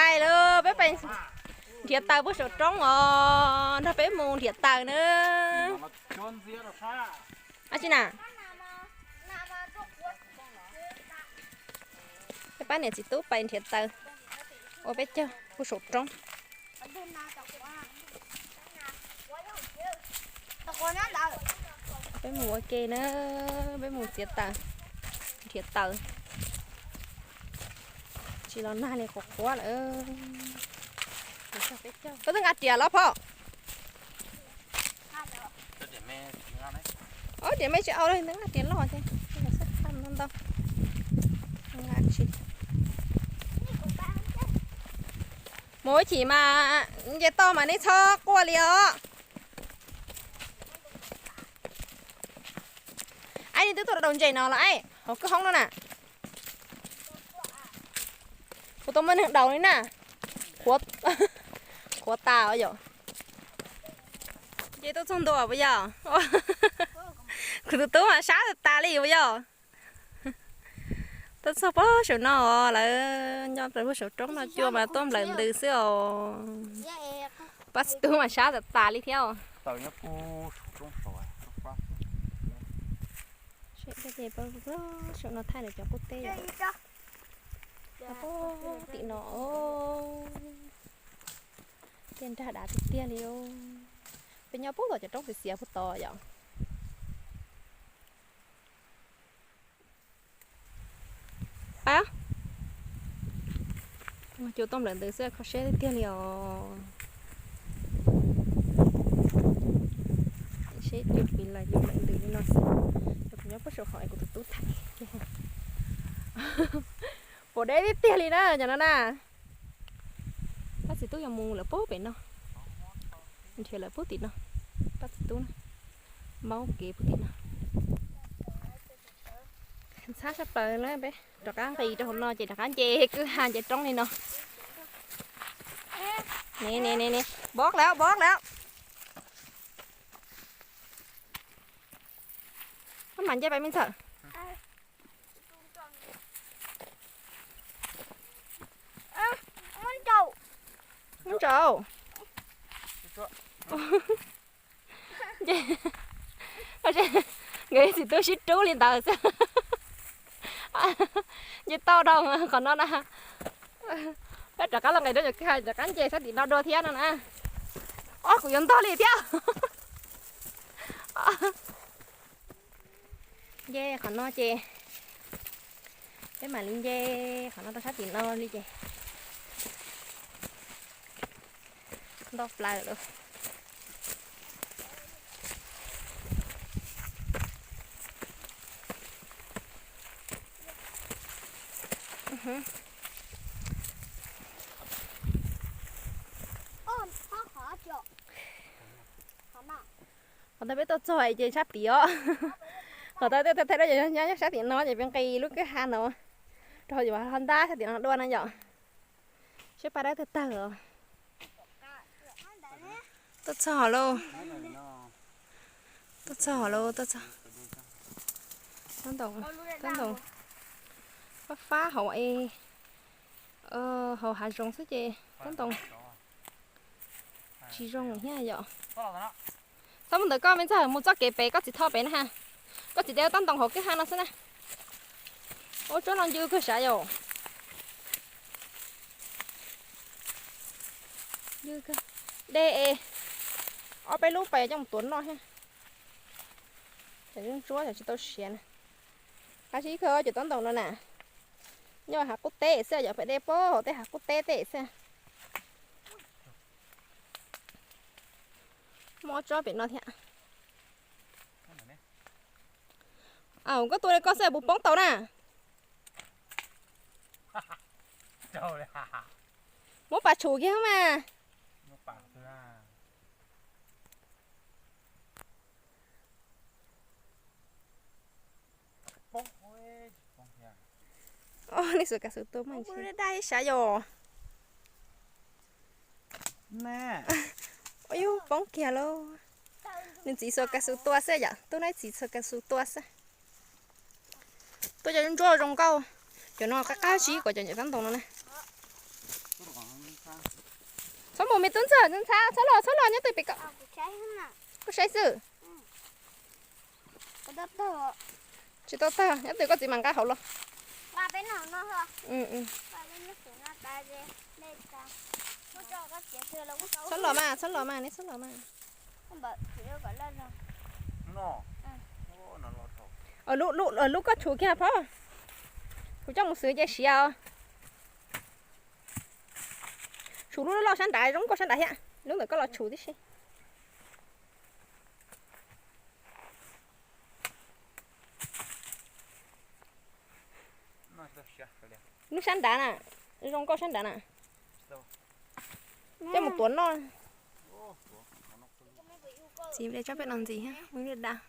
Pais lawm, peb pais nrhiav taws puag saum roob os, nrog peb mus nrhiav taws na. Ab tsi na, peb pab niam txiv tub pais nrhiav taws ua peb caug puag saum roob. Peb mus ua ke na, peb mus txiav taws, nrhiav taws. Tsis los nag li qhuav qhuav lawm. Koj twb nqa riam los phom. Ob riam me tsis au, nqa riam loj thiab. Ntau ntau. Nqa tsis. Mus ib chim mas nce toj mas neb txhob quaj li os. Aib, nej twb tuaj rau daus ntses no los aib, hauv kwj hoob no na. Kuv tau muaj neeg daus li na. Qhuav tas os yom. Nce tuaj txog ntua puas yog? Kuv tus tub mas sab tas tas li puas yog? Tuaj txog puag saum no os, lawv nyob puag saum roob no cua mas tuaj nplawm ntws xwb os. Pab txiv tub mas sab tas tas li thiab os. Saum no thaij lawv cov qub teb os. Puag tim no, tiaj nrag dav tiag tiag li os. Peb nyob puag tom cov roob xiav xiav puag tod yom. Pab, cua tuaj nplawm ntws xwb, kho siab tiag tiag li os. Seb cua pim lawm cua nplawm ntws li no xwb. Kuv nyob puag saum hauv es kuv tus tub thaiv. Pom deb tiag tiag li na cov no na. Pab txiv tub yuav mus lawm puag pem no, nrhiav lawm puag tim no. Pab txiv tub na, maub kev puag tim no. Ntxhab tshaj plaws na, peb rov qab nqis rau hauv no ces rov qab nce kwj ha nce roob li no. Ne ne ne ne, npov lawm, npov lawm. Maj mam nce pais me ntxhawm. Muab ntsau. Nkawd txiv tub sib rub li ntawd xwb. Nce tau dhau qhov no na. Peb rov qab los nqis rau cov kwj ha, rov qab nce sab tim no dua thiab no na. Ob, kuv yuav ntog li thiab. Nce qhov no ces peb mam li nce qhov no rau sab tim no li ces ntog plaws lawm. Qhov ntawd peb tuaj txog ces sab tid os. Qhov ntawd tej thaij dab ces nyob sab tim no ces peb nqis lub kwj ha no rau hauv, yuav ho ntab sab tim no dua na yom. Seb pab dab twg tawg os. Tuaj txog hauv lauj. Tuaj txog hauv lauj, tuaj txog. Tab ntoos, tab ntoos fab fab hauv, hauv hav zoov xwb ces tab ntoos tsis zoo thiab yom. Txhob mus ntawm koj me ntxawg, mus txoj kev pem koj txiv tho pem na ha. Koj txiv tias tab ntoos hauv kwj ha no xwb na. Ua tsuab no ncw kawg sav yom. Ncw kawg. De ob peb lub pais coj mus tuav noj thiab. Cov ntsuab cov tsis tau siav na. Qab zib kawg cov tab ntoos no na. Nyob hav qub teb xwb yom, pem dej pem hauv tej hav qub teb tej xwb. Muaj ob tsob pem no thiab. Aw, koj tua li koj xwb puas poob tau na. Muab pas tshum kiag mas. Nej xuas kav xwm tua mas dai sav yom. Ua yus poob kiag lauj. Nws txiv xuas kav xwm tua xwb yom, tub nab txiv xuas kav xwm tua xwb. Tua cov ntsuab zoo nkauj, cov no qab qab zib kom cov ntawm tab ntoos no na. Txhob mus me tub ntxawg, ntxhab, txhob los, txhob los, nyob twg pem koj. Koj saib xwb. Tsis tau tawg, nyob twg koj txiv mam nqa hauv los. Txhob los mas, txhob los mas, neb txhob los mas. Lub koj tshum kiag phab, kuv coj mus xwb ces siav os. Tshum lub loj sab nrad, zoo nkauj sab nrad thiab, lub ntawm koj los tshum tib si. Lub sab nrad na, zoo nkauj sab nrad na. Coj mus tuav noj. Txiv ple tsob pem no ntxiv, ua daj daj.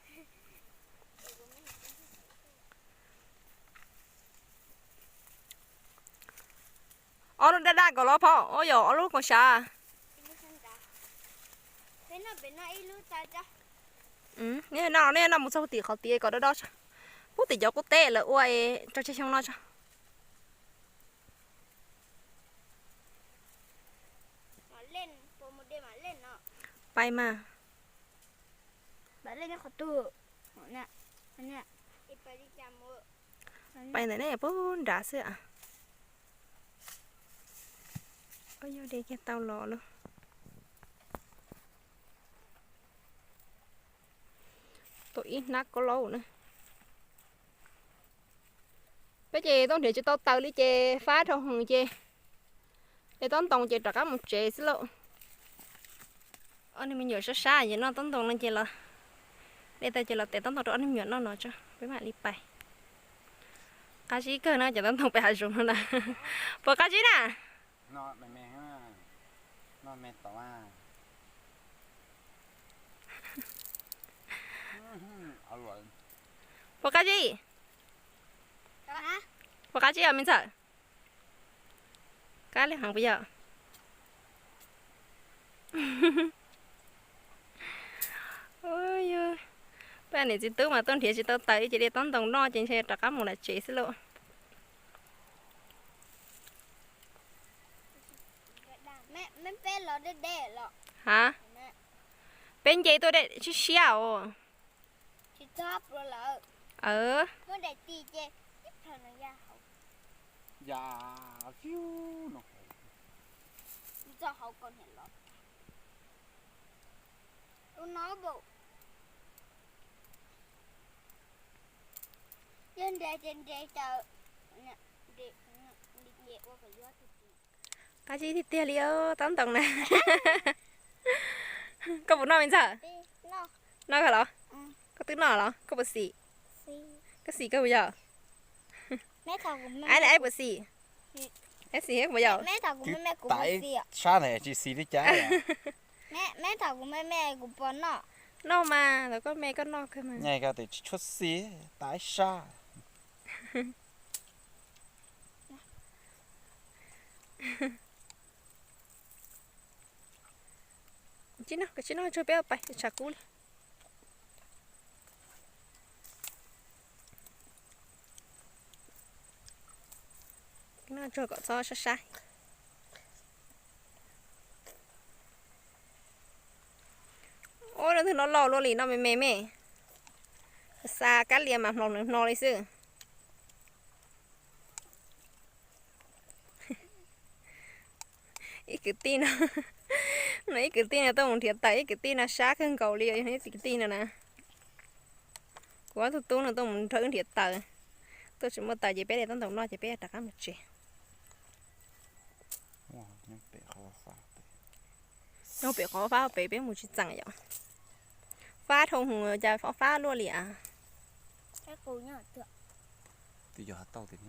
Ob lub daj daj kom los phom, ua yog ob lub koom sav. Nej noj, nej noj mus txog tim qhov tiav kom do do tso. Pub tim cov qub teb lawv ua tso tseg xyoo no tso. Pais mas. Pais ntawm nej puag nrad xwb. Yog de kiag tau los lawm. Tau ib hnab kaub laub na. Peb ces tau nrhiav tsis tau taws li ces fab dhau hwv ces de tob ntoo ces rov qab mus tsev xwb lauj. Ob niag me nyuam sab sab ces noj tob ntoo no ces los de tau ces los tes tob ntoo rau ob niag me nyuam noj no tso peb mam li pais. Qab zib kawg no cov tob ntoo pem hav zoov no na. Puas qab zib na? Puas qab zib? Puas qab zib os me ntxawm? Kab li heev puas yog? Peb niam txiv tub mas tuaj nrhiav tsis tau taws ces de tob ntoo noj ces ntshe rov qab mus lawm tsev xwb lauj. Ha, peb nce tuaj dej siab siab os. Qab zib tiag tiag li os, tob ntoo na. Koj puas noj me ntxawg? Noj kawg los? Koj twb noj los? Koj puas xis? Koj xis kawg puas yog? Aib, aib puas xis? Aib xis puas yog? Sab ntawd tsis xis li cas. Noj mas, thaum koj me koj noj kawg mas. Nyaj koj tes tsis tshua xis, tas ib sab. Tsis noj, tsis noj tsuag peb pais tshav kub li. Noj tsuag kom txhob sab sab. Ua leej twg no loj luaj li no me me me. Xa kab lia mas hmlo hno li xwb. Ib kwv tij no, no ib kwv tij no tuaj mus nrhiav taws, ib kwv tij no sab kawg nkaus li, ib kwv tij no na. Kuv ob tug tub no tuaj mus nrog wb nrhiav taws. Tuaj tsis muaj taws ces peb de tob ntoo noj ces peb rov qab mus tsev. Nyob pem qhov fab pem peb mus tsis txeem yom. Fab dhau hwv cas fab luaj li as. Twb yog tau tiag.